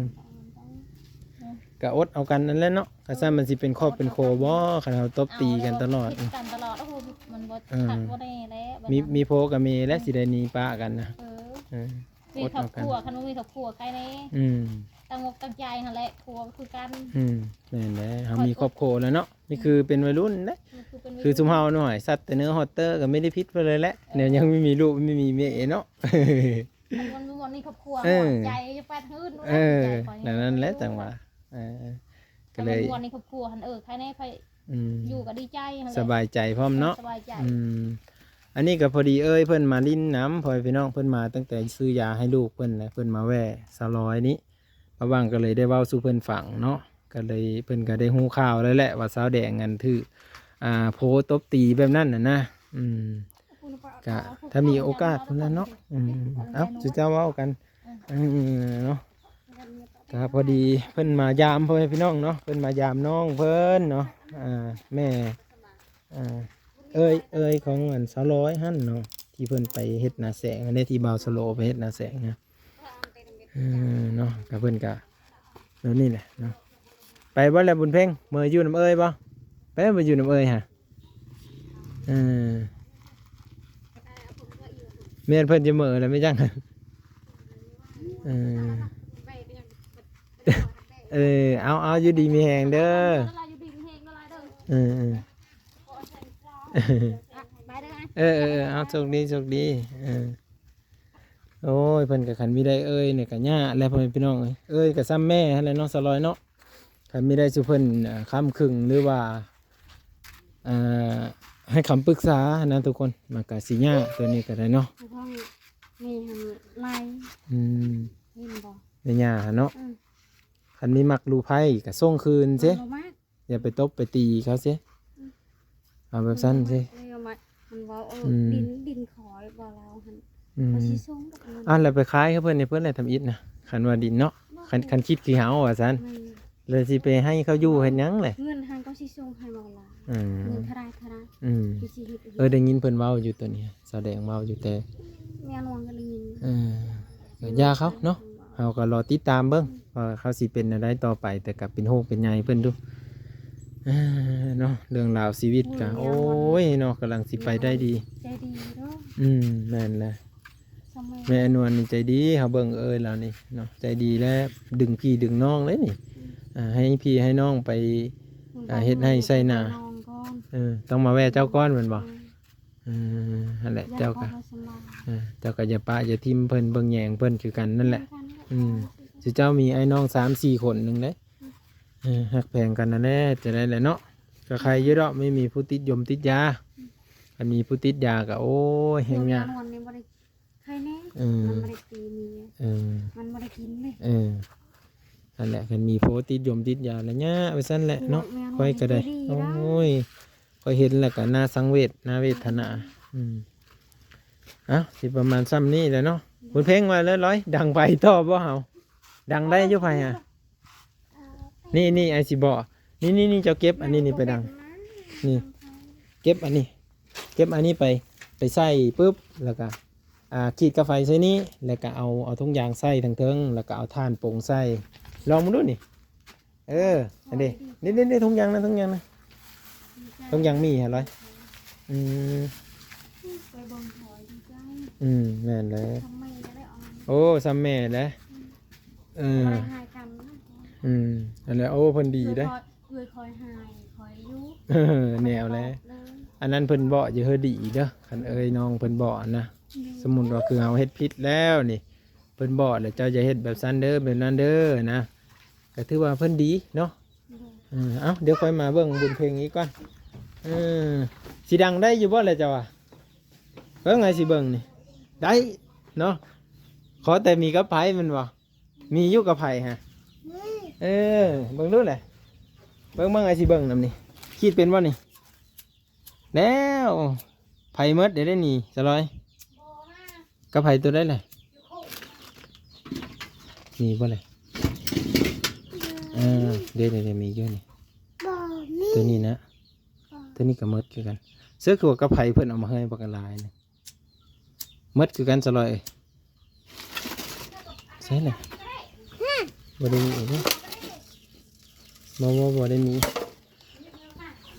ກໍອົດເອົາກັນນັ້ນແຫຼະເນາະ ຄັນຊັ້ນມັນຊິເປັນຄອບເປັນຄົວບໍ່ ຄັນເຮົາຕົບຕີກັນຕະຫຼອດ ຜິດກັນຕະຫຼອດ ໂອ້ໂຫ ມັນບໍ່ ເອີ ຄັກບໍ່ແນ່ແຫຼະ ມີ ມີພໍ່ກັບແມ່ແຫຼະ ຊິໄດ້ໜີປະກັນນະ ເອີ ເອີ ມີຄອບຄົວ ອົດເອົາກັນ ຄັນບໍ່ມີຄອບຄົວໃຄແນ່ ອືມ ຕັ້ງອົກຕັ້ງໃຈຫັ້ນແຫຼະ ຜົວກໍຄືກັນ ອືມ ແມ່ນແຫຼະ ເຮົາມີຄອບຄົວແລ້ວເນາະ ນີ້ຄືເປັນໄວລຸ້ນເດ້ ນີ້ຄືເປັນໄວລຸ້ນ ຄືຊຸມເຮົານ້ອຍ ສັດແຕ່ເໜືອຮອດເຕີກໍບໍ່ໄດ້ຜິດເພິ່ນເລີຍແຫຼະ ແນວຍັງບໍ່ມີລູກບໍ່ມີແມ່ເນາະ ຄັນມັນບໍ່ມີຄອບຄົວ ເອີ ໃຈຈະແປດຮືນ ເອີ ນັ້ນແຫຼະ ຈັງຫວະ ເອີ ກໍເລີຍ ຄັນມັນບໍ່ມີຄອບຄົວຫັ້ນ ເອີ ໃຄແນ່ ຂ້ອຍ ອືມ ຢູ່ກໍດີໃຈຫັ້ນແຫຼະ ສະບາຍໃຈພ້ອມເນາະ ສະບາຍໃຈ ອືມ ອັນນີ້ກໍພໍດີເອີຍ ເພິ່ນມາຫຼິ້ນນຳ ພໍ່ແມ່ພີ່ນ້ອງ ເພິ່ນມາຕັ້ງແຕ່ຊື້ຢາໃຫ້ລູກເພິ່ນແຫຼະ ເພິ່ນມາແວ່ສາວລອຍນີ້ ລະຫວ່າງກໍເລີຍໄດ້ເວົ້າສູ່ເພິ່ນຟັງເນາະ ກໍເລີຍ ເພິ່ນກໍໄດ້ຮູ້ຂ່າວແລ້ວແຫຼະວ່າສາວແດງອັນຖືກ ອ່າ ໂພຕົບຕີແບບນັ້ນນະ ອືມ ກະຖ້າມີໂອກາດພຸ້ນແຫຼະເນາະ ອືມ ເອົ້າ ຊຸເຈົ້າເວົ້າກັນ ເອີ ເນາະ ກະພໍດີເພິ່ນມາຢາມພໍ່ແມ່ພີ່ນ້ອງເນາະ ເພິ່ນມາຢາມນ້ອງເພິ່ນເນາະ ອ່າ ແມ່ ອ່າ ເອີຍ ເອີຍຂອງອັນສາວລອຍຫັ້ນເນາະ ທີ່ເພິ່ນໄປເຮັດໜ້າແສງຫັ້ນເດ້ ທີ່ບ່າວສະໂລໄປເຮັດໜ້າແສງນະ ເອີ ເນາະ ກະເພິ່ນກະແບບນີ້ແຫຼະເນາະ ໄປບໍ່ແລ້ວບຸນເພັງ ເມືອຢູ່ນຳເອີຍບໍ່? ໄປບໍ່ຢູ່ນຳເອີຍຫະ? ເອີ ແມ່ນເພິ່ນຈະເມີແລ້ວແມ່ນຫຍັງ? ເອີ ເອີ ເອົາ ເອົາ ຢູ່ດີມີແຮງເດີ ເອີ ເອີ ເອີ ເອົາ ໂຊກດີ ໂຊກດີ ເອີ. ໂອ້ຍ ເພິ່ນກໍຄັນມີໄດ້ເອີຍນີ້ກໍຍາກແຫຼະ ພໍ່ແມ່ພີ່ນ້ອງເອີຍ ເອີຍກໍຊ່ຳແມ່ຫັ້ນແຫຼະເນາະ ສາວລອຍເນາະ ຄັນມີໄດ້ສູ່ເພິ່ນ ອ່າ ຄ້ຳຄຶງ ຫຼືວ່າ ອ່າ ໃຫ້ຄຳປຶກສາຫັ້ນນະທຸກຄົນ ມັນກໍຊິຍາກ ໂຕນີ້ກໍໄດ້ເນາະ ໃຫ້ພໍ່ແມ່ຫັ້ນໄລ່ ອືມ ເຫັນບໍ່ ແມ່ຍ່າຫັ້ນເນາະ ອືມ ຄັນມີໝາກລູໄພກໍສົ່ງຄືນເຊ ບໍ່ມັກ ຢ່າໄປຕົບໄປຕີເຂົາເຊ ອືມ ເອົາແບບຊັ້ນເຊ ເອີ ມັນ ມັນເວົ້າ ເອີ ອືມ ດິນ ດິນຂອຍບໍ່ລາວຫັ້ນ ອືມ ເຂົາຊິສົ່ງດອກເງິນ ອ່າ ແລ້ວໄປຂາຍໃຫ້ເພິ່ນ ໃຫ້ເພິ່ນໄດ້ທຳອິດນະ ຄັນວ່າດິນເນາະ ບໍ່ ຄັນ ຄັນຄິດຄືເຮົາວ່າຊັ້ນ ແມ່ນ ແລ້ວຊິໄປໃຫ້ເຂົາຢູ່ເຮັດຫຍັງແຫຼະ ເງິນຫັ້ນເຂົາຊິສົ່ງໃຫ້ບໍ່ລາວ ອືມ ເງິນເທົ່າໃດເທົ່າໃດ ອືມ ຊິເຮັດ ເອີ ໄດ້ຍິນເພິ່ນເວົ້າຢູ່ໂຕນີ້ ສາວແດງເວົ້າຢູ່ແຕ່ ແມ່ນຫວງກໍໄດ້ຍິນ ເອີ ກໍຢ່າເຂົາເນາະ ເຮົາກໍລໍຕິດຕາມເບິ່ງວ່າເຂົາຊິເປັນແນວໃດຕໍ່ໄປ ແຕ່ກໍເປັນຫ່ວງເປັນໃຍເພິ່ນຢູ່ ເອີ ເນາະ ເລື່ອງລາວຊີວິດກໍ ໂອ້ຍ ເນາະ ກຳລັງຊິໄປໄດ້ດີ ໃຈດີເນາະ ອືມ ແມ່ນແຫຼະ ແມ່ອານວນນີ້ໃຈດີ ເຮົາເບິ່ງເອີຍລາວນີ້ເນາະ ໃຈດີແລະ ດຶງພີ່ດຶງນ້ອງເລີຍນີ້ ອືມ ອ່າ ໃຫ້ພີ່ໃຫ້ນ້ອງໄປ ອືມ ອ່າ ເຮັດໄຮ່ໃສ່ນາ ເອີ ຕ້ອງມາແວ່ເຈົ້າກ່ອນແມ່ນບໍ່? ອືມ ເອີ ຫັ້ນແຫຼະ ເຈົ້າກໍ ເອີ ເຈົ້າກໍຢ່າປະຢ່າຖິ້ມເພິ່ນ ເບິ່ງແຍງເພິ່ນຄືກັນນັ້ນແຫຼະ ຄືກັນ ອືມ ເຈົ້າມີອ້າຍນ້ອງສາມສີ່ຄົນໜຶ່ງເດ້ ອືມ ເອີ ຮັກແພງກັນນັ້ນແຫຼະ ຈະໄດ້ແຫຼະເນາະ ກໍໄຄຢູ່ດອກ ມີ ມີຜູ້ຕິດຢົມຕິດຢາ ອືມ ຄັນມີຜູ້ຕິດຢາກໍ ໂອ້ຍ ແຮງຍາກ ໃຄແນ່ ເອີ ມັນບໍ່ໄດ້ຕີເມຍ ເອີ ມັນບໍ່ໄດ້ກິນເດ້ ເອີ ຫັ້ນແຫຼະ ຄັນມີໂພຕິດຢົມຕິດຢາລະຍະວ່າຊັ້ນແຫຼະເນາະ ຂ້ອຍກໍໄດ້ ໂອ້ຍ ຂ້ອຍເຫັນແລ້ວກໍໜ້າສັງເວດ ໜ້າເວທະນາ ອືມ ເອົ້າ ຊິປະມານຊ່ຳນີ້ແຫຼະເນາະ ບຸນເພັງວ່າເລີຍ ລອຍ ດັງໄຟຕໍ່ບໍ່ເຮົາ ດັງໄດ້ຢູ່ໄຟຫະ ນີ້ ນີ້ ອ້າຍຊິບອກ ນີ້ ນີ້ ນີ້ ເຈົ້າເກັບອັນນີ້ນີ້ໄປດັງ ນີ້ ເກັບອັນນີ້ ເກັບອັນນີ້ໄປ ໄປໃສ່ປຶບ ແລ້ວກໍ ອ່າ ຂີດກາໄຟໃສ່ນີ້ ແລ້ວກໍເອົາ ເອົາທຸງຢາງໃສ່ທາງເທິງ ແລ້ວກໍເອົາຖ່ານປົງໃສ່ ລອງເບິ່ງດູນີ້ ເອີ ອັນນີ້ ນີ້ ນີ້ ນີ້ ທຸງຢາງນະ ທຸງຢາງນະ ທຸງຢາງມີຫະລອຍ ອືມ ໄປ ເບິ່ງຖອຍດີໃຈ ອືມ ແມ່ນແຫຼະ ທຳໄມກໍໄດ້ອອກ ໂອ້ ຊ່ຳແມ່ແຫຼະ ອືມ ເອີ ຄອຍຫາຍກັນນະ ອືມ ນັ້ນແຫຼະ ໂອ້ ເພິ່ນດີເດ້ ເອື້ອຍຄອຍຫາຍ ຄອຍຢູ່ ເອີ ແນວແຫຼະ ອັນນັ້ນເພິ່ນບອກຢູ່ເຮີ ດີເດີ ຄັນເອື້ອຍນ້ອງເພິ່ນບອກນະ ອືມ ສົມມຸດວ່າຄືເຮົາເຮັດຜິດແລ້ວນີ້ ເພິ່ນບອກແລ້ວ ເຈົ້າຢ່າເຮັດແບບຊັ້ນເດີ ແບບນັ້ນເດີນະ ກໍຖືວ່າເພິ່ນດີເນາະ ໂດຍ ເອີ ເອົ້າ ດຽວຂ້ອຍມາເບິ່ງບຸນເພັງອີກກ່ອນ ເອີ ຊິດັງໄດ້ຢູ່ບໍ່ລະເຈົ້າວ່າ ເບິ່ງ ອ້າຍຊິເບິ່ງນີ້ ໄດ້ເນາະ ຂໍແຕ່ມີກັບໃຜແມ່ນບໍ່ ມີຢູ່ກັບໃຜຫະ ເອີ ເບິ່ງດູແຫຼະ ເບິ່ງ ເບິ່ງ ອ້າຍຊິເບິ່ງນຳນີ້ ຂີດເປັນບໍ່ນີ້ ແລ້ວ ໃຜໝົດເດ້ນີ້ ສະລອຍ ກັບໃຜໂຕໃດແຫຼະ ມີບໍ່ແຫຼະ ເອີ ເດ້ໆໆ ມີຢູ່ນີ້ ບໍ່ມີ ໂຕນີ້ນະ ບໍ່ ໂຕນີ້ກໍໝົດຄືກັນ ເສື້ອຄືວ່າກັບໃຜເພິ່ນເອົາມາໃຫ້ບັກຫຼາຍນີ້ ໝົດຄືກັນ ສະລອຍເອີຍ ໃສ່ລະ ຮະ ບໍ່ໄດ້ມີເດ້ ບໍ່ ບໍ່ ບໍ່ໄດ້ມີ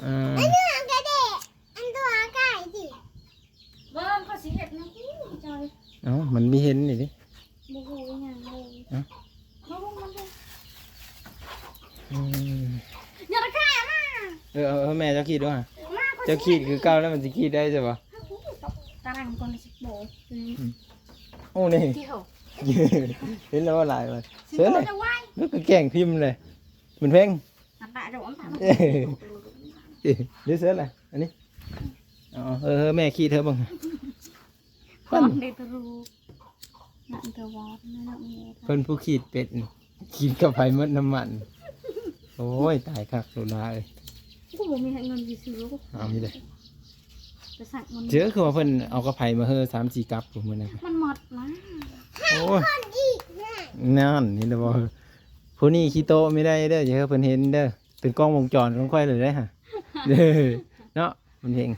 ອ່າ ອັນນີ້ກໍໄດ້ ອັນຕົວໄກ່ຕິ ເບິ່ງ ຂ້ອຍຊິເຮັດນຳ ເອົ້າ ມັນມີເຫັນນີ້ເດ້ ບໍ່ຮູ້ອີຫຍັງເລີຍ ເອົ້າ ມາເບິ່ງ ມາເບິ່ງ ອືມ ຢ່າລະກາຍມາ ເອີ ເອີ ເອີ ແມ່ເຈົ້າຂີດດູຫະ ມາ ເຈົ້າຂີດຄືເກົ່າແລ້ວ ມັນຊິຂີດໄດ້ໃຊ່ບໍ່ ຕາລັງກ່ອນຊິບໍ່ ອືມ ໂອ້ ນີ້ ເຫັນແລ້ວວ່າຫຼາຍວ່າ ເຊີນເລີຍ ມັນກໍແກງພິມເລີຍ ມັນແພງ ເອີ ເດີເຊີນລະ ອັນນີ້ ເອີ ເອີ ແມ່ຂີດເທີເບິ່ງ ເພິ່ນ ເພິ່ນຜູ້ຂີດເປັດ ຂີດກັບໃຜໝົດນ້ຳມັນ ໂອ້ຍ ຕາຍຄັກລູກຫຼາເອີຍ ກູບໍ່ມີໃຫ້ເງິນຊິຊື້ ເອົານີ້ເດ້ ໄປສັກມັນ ເຈີຄືວ່າເພິ່ນເອົາກັບໃຜມາເຮີ ສາມສີ່ກັບພຸ້ນມື້ນັ້ນ ມັນໝົດນະ ໂອ້ຍ ນັ້ນ ເຫັນແລ້ວບໍ່ ຜູ້ນີ້ຂີ້ໂຕະບໍ່ໄດ້ເດີ ຢ່າໃຫ້ເພິ່ນເຫັນເດີ ເປັນກ້ອງວົງຈອນຂອງຂ້ອຍເລີຍເດ້ຫະ ເນາະ ມັນເພງ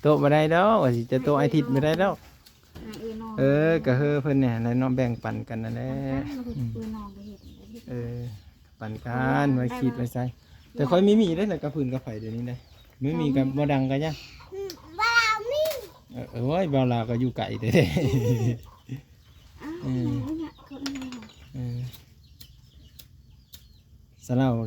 ໂຕະບໍ່ໄດ້ດອກ ວ່າຊິຈະໂຕະອາທິດບໍ່ໄດ້ດອກ ເອີ ກໍເຮີເພິ່ນນີ້ແຫຼະເນາະ ແບ່ງປັນກັນນັ້ນແຫຼະ ເອີ ປັນກັນ ໄວ້ຂີດໄວ້ໃສ່ ແຕ່ຂ້ອຍມີມີເດ້ ແລ້ວກໍພື້ນກັບໃຜດຽວນີ້ເດ້ ມີມີກັບບໍ່ດັງກໍຍັງ ອືມ ບໍ່ມີ ເອີ ໂອ້ຍ ບ່າວລາວກໍຢູ່ໄກແທ້ໆ ເອີ ເອີ ສະເຫຼົ້າ ເອີ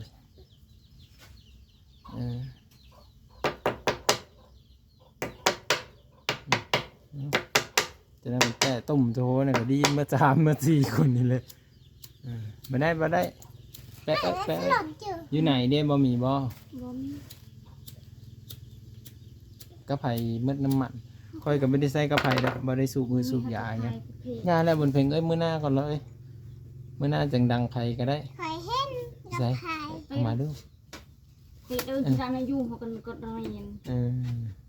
ຈະໄດ້ແປະຕົ້ມໂທນັ້ນກໍໄດ້ຍິນມາສາມມາສີ່ຄົນນີ້ແຫຼະ ເອີ ບໍ່ໄດ້ ບໍ່ໄດ້ ແປະ ແປະ ແປະ ຢູ່ໃນເດ້ ບໍ່ມີບໍ່? ບໍ່ມີ ກັບໃຜໝົດນ້ຳມັນ ຂ້ອຍກໍບໍ່ໄດ້ໃຊ້ກັບໃຜດອກ ບໍ່ໄດ້ສູບມືສູບຢາຫຍັງ ຢ່າແລ້ວບຸນເພັງເອີຍ ມື້ໜ້າກ່ອນເລີຍ ມື້ໜ້າຈັ່ງດັງໃຜກໍໄດ້ ຂ້ອຍເຫັນກັບໃຜ ເອົາມາດູ ເອີ ທີ່ຮ້ານຢູ່ເຮົາກໍ ກໍໄດ້ຍິນ ເອີ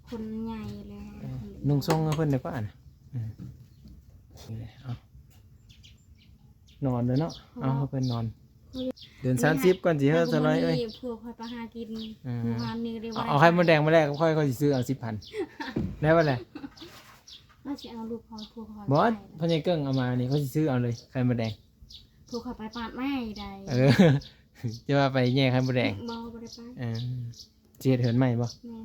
ຄົນໃຫຍ່ແລ້ວ ເອີ ນຸ່ງສົ່ງໃຫ້ເພິ່ນໄດ້ກວ່ານະ ເອີ ເອົາ ນອນແລ້ວເນາະ ເອົາໃຫ້ເພິ່ນນອນ ເດືອນສາມສິບກ່ອນຊິເຮີ ສະລອຍເອີຍ ພວກຂ້ອຍໄປຫາກິນ ເອີ ມື້ວານນີ້ໄດ້ ເອົາ ເອົາໄຂ່ມົດແດງມາແລກກັບຂ້ອຍ ຂ້ອຍຊິຊື້ເອົາສິບພັນ ໄດ້ບໍ່ແຫຼະ ວ່າຊິເອົາລູກເຮົາ ພວກເຮົາ ບໍ່ ພໍ່ໃຫຍ່ເກິ່ງເອົາມານີ້ ຂ້ອຍຊິຊື້ເອົາເລີຍ ໄຂ່ມົດແດງ ພວກຂ້ອຍໄປປາດໄມ້ໄດ້ ເອີ ຈະວ່າໄປແຍ່ໄຂ່ມົດແດງ ບໍ່ ບໍ່ໄດ້ໄປ ເອີ ຊິເຮັດເຮືອນໃໝ່ບໍ່? ແມ່ນ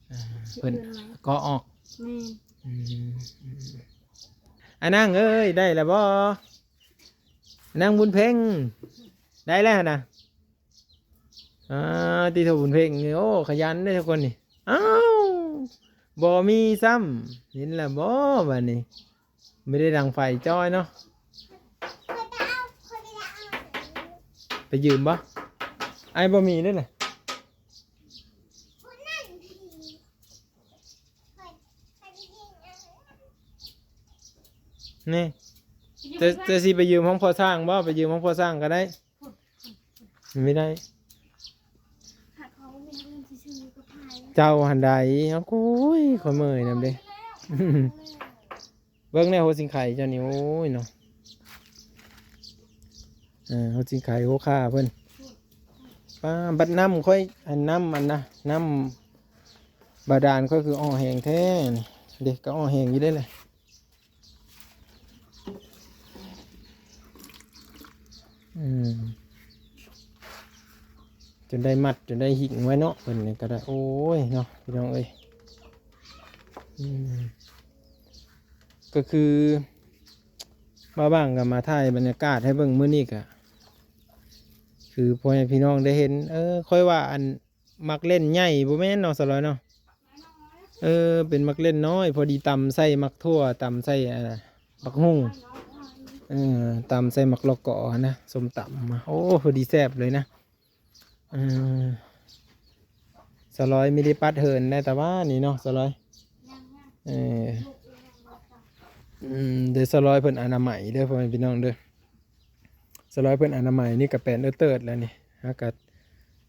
ເອີ ເພິ່ນ ຊິເຮັດເຮືອນໃໝ່ ກໍອອກ ແມ່ນ ອືມ ອານາງເອີຍ ໄດ້ແລ້ວບໍ່? ນາງບຸນເພັງ ໄດ້ແລ້ວນະ ອາ ຕິໂທ ບຸນເພັງ ໂອ້ ຂະຫຍັນເດ້ທຸກຄົນນີ້ ອ້າວ ບໍ່ມີຊ້ຳ ເຫັນແລ້ວບໍ່ບາດນີ້ ບໍ່ໄດ້ດັງໄຟຈ້ອຍເນາະ ໄປຢືມບໍ່? ອ້າຍບໍ່ມີເດ້ນະ ນີ້ ຈະ ຈະຊິໄປຢືມຂອງພໍ່ຊ່າງບໍ່? ໄປຢືມຂອງພໍ່ຊ່າງກໍໄດ້ ມັນບໍ່ໄດ້ ເຈົ້າຫັ້ນໃດ ໂອ້ຍ ຂ້ອຍເມື່ອຍນຳເດ້ ເບິ່ງແນ່ຫົວສິງໄຄເຈົ້ານີ້ ໂອ້ຍເນາະ ເອີ ຫົວສິງໄຄຫົວຂາເພິ່ນ ປ້າ ບັດນ້ຳຂ້ອຍ ອັນນ້ຳ ອັນນະ ນ້ຳບາດານຂ້ອຍຄືອ່ອແຮງແທ້ນີ້ ເດ້ ກໍອ່ອແຮງຢູ່ເດ້ແຫຼະ ອືມ ຈົນໄດ້ມັດ ຈົນໄດ້ຫິ້ງໄວ້ເນາະ ເພິ່ນນີ້ກໍໄດ້ ໂອ້ຍເນາະ ພີ່ນ້ອງເອີຍ ອືມ ກໍຄື ບ່າວບາງກໍມາຖ່າຍບັນຍາກາດໃຫ້ເບິ່ງມື້ນີ້ ກໍຄືພໍ່ແມ່ພີ່ນ້ອງໄດ້ເຫັນ. ເອີ ຂ້ອຍວ່າອັນໝາກເລັ່ນໃຫຍ່ບໍ່ແມ່ນເນາະ ສາວລອຍເນາະ? ເອີ ເປັນໝາກເລັ່ນນ້ອຍ ພໍດີຕຳໃສ່ໝາກຖົ່ວ ຕຳໃສ່ ອ່າ ບັກຫຸ່ງ ເອີ ຕຳໃສ່ໝາກລະກອຫັ້ນນະ ສົ້ມຕຳ. ໂອ້ ພໍດີແຊບເລີຍນະ. ເອີ ສາວລອຍມີໄດ້ປັດເຫີນໄດ້ແຕ່ວ່ານີ້ເນາະ ສາວລອຍ. ເອີ ອືມ ເດີ ສາວລອຍເພິ່ນອະນາໄມເດີ ພໍ່ແມ່ພີ່ນ້ອງເດີ. ສາວລອຍເພິ່ນອະນາໄມນີ້ກໍແປນເອີເຕີດແລ້ວນີ້. ຫາກະ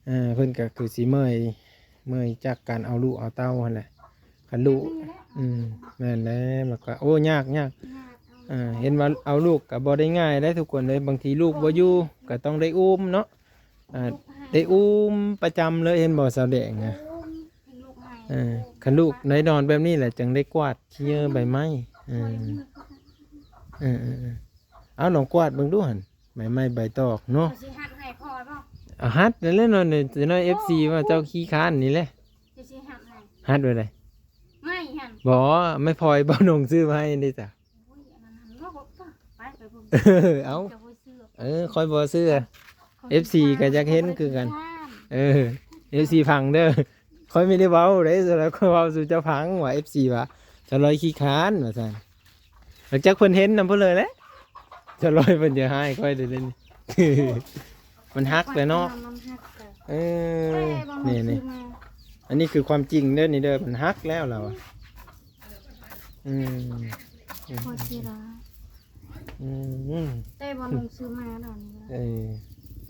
ເອີ ເພິ່ນກໍຄືຊິເມື່ອຍ ເມື່ອຍຈາກການເອົາລູກເອົາເຕົ້າຫັ້ນແຫຼະ. ຄັນລູກ ອືມ ແມ່ນແລ້ວ ມັນກໍ ໂອ້ ຍາກ ຍາກ. ເອີ ເຫັນວ່າເອົາລູກກໍບໍ່ໄດ້ງ່າຍເດ້ທຸກຄົນເອີຍ. ບາງທີລູກບໍ່ຢູ່ ກໍຕ້ອງໄດ້ອຸ້ມເນາະ. ອ່າ ໄດ້ອຸ້ມປະຈຳເລີຍ ເຫັນບໍ່ ສາວແດງນະ? ເອີ ຄັນລູກໄດ້ນອນແບບນີ້ແຫຼະ ຈັ່ງໄດ້ກວາດຂີ້ເຫຍື້ອໃບໄມ້. ເອີ ເອີ ເອີ ເອົາ ລອງກວາດເບິ່ງດູຫັ້ນ ໃບໄມ້ໃບຕອກເນາະ. ເອົາ ຊິຫັດໃຫ້ພໍ່ບໍ່? ເອົາ ຫັດນັ້ນແຫຼະເນາະ. ນ້ອຍ ເອັຟຊີ ວ່າເຈົ້າຂີ້ຄ້ານນີ້ແຫຼະ. ເຈົ້າຊິຫັດໃຫ້ ຫັດໄວ້ໃດ? ໄມ້ຫັ້ນ ບໍ່ ໄມ້ພອຍ ບ່າວນົງຊື້ມາໃຫ້ນີ້ຈ້ະ. ໂອ້ຍ ອັນນັ້ນຫັ້ນເນາະ ໄປ ໄປພຸ້ນ. ເອົາ ເຈົ້າບໍ່ເຊື່ອ. ເອີ ຂ້ອຍບໍ່ເຊື່ອ. ເອັຟຊີ ກໍຢາກເຫັນຄືກັນ. ເອີ ເອັຟຊີ ຟັງເດີ ຂ້ອຍມີໄດ້ເວົ້າເດ້ ສາວລອຍ ຂ້ອຍເວົ້າສູ່ເຈົ້າຟັງວ່າ ເອັຟຊີ ວ່າສາວລອຍຂີ້ຄ້ານວ່າຊັ້ນ. ຫຼັງຈາກເພິ່ນເຫັນນຳເພິ່ນເລີຍແຫຼະ ສາວລອຍເພິ່ນຈະຮ້າຍຂ້ອຍເດ້ນີ້. ມັນຫັກແຫຼະເນາະ. ມັນຫັກແຫຼະ. ເອີ ແຕ່ວ່າມັນ ນີ້ ນີ້ ຊື້ມາ ອັນນີ້ຄືຄວາມຈິງເດີນີ້ເດີ ມັນຫັກແລ້ວລາວອະ. ອືມ ພໍຊິລະ ອືມ ແຕ່ວ່າໜຶ່ງຊື້ມາດອນນີ້. ເອີ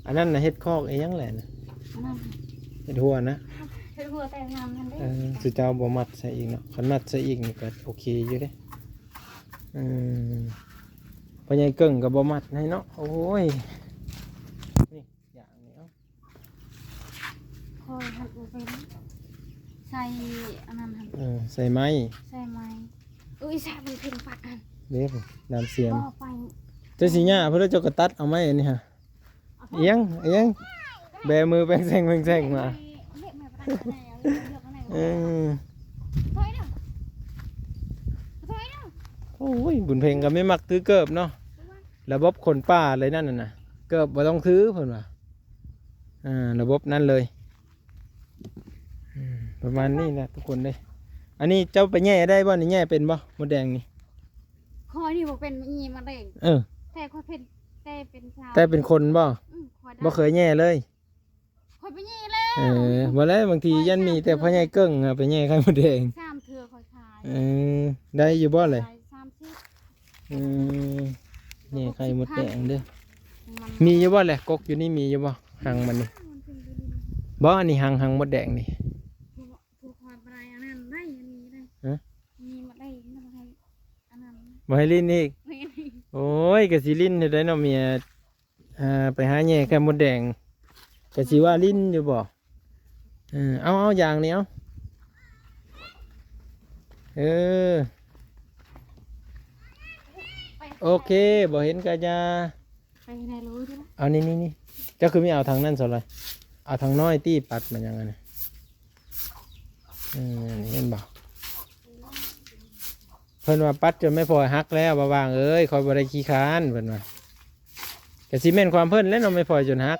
ອັນນັ້ນນະເຮັດຄອກອີ່ຫຍັງແຫຼະນະ? ອັນນັ້ນ ເຮັດຮົ້ວນະ? ເຮັດຮົ້ວແຕ່ງາມຫັ້ນເດ້. ເອີ ສຸເຈົ້າບໍ່ມັດໃສ່ອີກເນາະ. ຄັນມັດໃສ່ອີກນີ້ກໍໂອເຄຢູ່ເດ້. ເອີ ພໍ່ໃຫຍ່ເກິ່ງກໍບໍ່ມັດໃຫ້ເນາະ. ໂອ້ຍ ນີ້ ຢ່າງນີ້ເອົາ ຂ້ອຍຫັດບໍ່ເປັນ ໃສ່ອັນນັ້ນຫັ້ນ. ເອີ ໃສ່ໄມ້ ໃສ່ໄມ້. ອຸ້ຍ ສາກມັນເປັນປາກຫັ້ນເດ້ ນ້ຳສຽມ. ບໍ່ໄປ ເຈົ້າຊິຫຍ້າເພິ່ນ ເຈົ້າກໍຕັດເອົາໄມ້ອັນນີ້ຫາ. ເອົາ ອີ່ຫຍັງ ອີ່ຫຍັງ ແບມືແປງແຊງແປງແຊງມາ. ເອີ ຖອຍເດີ ຖອຍເດີ. ໂອ້ຍ ບຸນເພັງກໍໄມ່ມັກຖືເກີບເນາະ. ລະບົບຄົນປ່າເລີຍນັ້ນນະ ເກີບບໍ່ຕ້ອງຖືເພິ່ນວ່າ. ອ່າ ລະບົບນັ້ນເລີຍ. ອືມ ປະມານນີ້ແຫຼະທຸກຄົນເດ້. ອັນນີ້ເຈົ້າໄປແຍ່ໄດ້ບໍ່ນີ້? ແຍ່ເປັນບໍ່ ມົດແດງນີ້? ຂ້ອຍນີ້ບໍ່ເປັນ ແຍ່ມະແດງ. ເອີ ແຕ່ຂ້ອຍເປັນ ແຕ່ເປັນສາວ ແຕ່ເປັນຄົນບໍ່? ອືມ ຂ້ອຍໄດ້ ບໍ່ເຄີຍແຍ່ເລີຍ. ຂ້ອຍໄປແຍ່ແລ້ວ. ເອີ ບໍ່ແລ້ວ ບາງທີຢ້ານມີແຕ່ພໍ່ໃຫຍ່ເກິ່ງອະໄປແຍ່ໄຂ່ມົດແດງ. ສາມເທື່ອຂ້ອຍຂາຍ. ເອີ ໄດ້ຢູ່ບໍ່ແຫຼະ? ຂາຍສາມສິບ. ອືມ ແຍ່ໄຂ່ມົດແດງເດີ. ມັນ ມີຢູ່ບໍ່ແຫຼະ? ກົກຢູ່ນີ້ມີຢູ່ບໍ່? ຮັງມັນນີ້ ມັນເປັນຢູ່ນີ້. ບໍ່ ອັນນີ້ຮັງ ຮັງມົດແດງນີ້. ຜູ້ ຜູ້ຄອຍບໍ່ໄດ້ອັນນັ້ນໄດ້ ອັນນີ້ໄດ້. ຮະ? ມີໝົດໄດ້ ບໍ່ໃຫ້ອັນນັ້ນ ບໍ່ໃຫ້ຫຼິ້ນອີກ. ໂອ້ຍ ກະຊິຫຼິ້ນຢູ່ໄດ໋ເນາະເມຍ. ອ່າ ໄປຫາແຍ່ໄຂ່ມົດແດງ ກະຊິວ່າຫຼິ້ນຢູ່ບໍ່? ເອີ ເອົາ ເອົາ ຢ່າງນີ້ເອົາ. ເອີ ໂອເຄ ບໍ່ເຫັນກະຢ່າ. ໄປໃນໂລດ ເອົານີ້ ນີ້ ນີ້ ເຈົ້າຄືມີເອົາທາງນັ້ນຊະລະ ເອົາທາງນ້ອຍຕິ ປັດມັນຫຍັງອັນນີ້. ເອີ ເຫັນບໍ່? ເພິ່ນວ່າປັດຈົນໄມ້ພອຍຫັກແລ້ວ ບ່າວບາງເອີຍ ຂ້ອຍບໍ່ໄດ້ຂີ້ຄ້ານ ເພິ່ນວ່າ. ກະຊິແມ່ນຄວາມເພິ່ນແຫຼະເນາະ ໄມ້ພອຍຈົນຫັກ.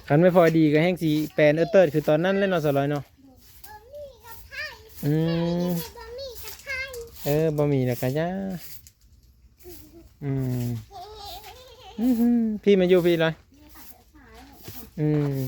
ຄັນໄມ້ພອຍດີກໍແຮ່ງຊິແປນເອີເຕີດຄືຕອນນັ້ນແຫຼະເນາະ ສາວລອຍເນາະ. ອືມ ເອີ ບໍ່ມີແລ້ວກະຢ່າ. ອືມ ອືມ ພີ່ມາຢູ່ພີ້ລອຍ. ອືມ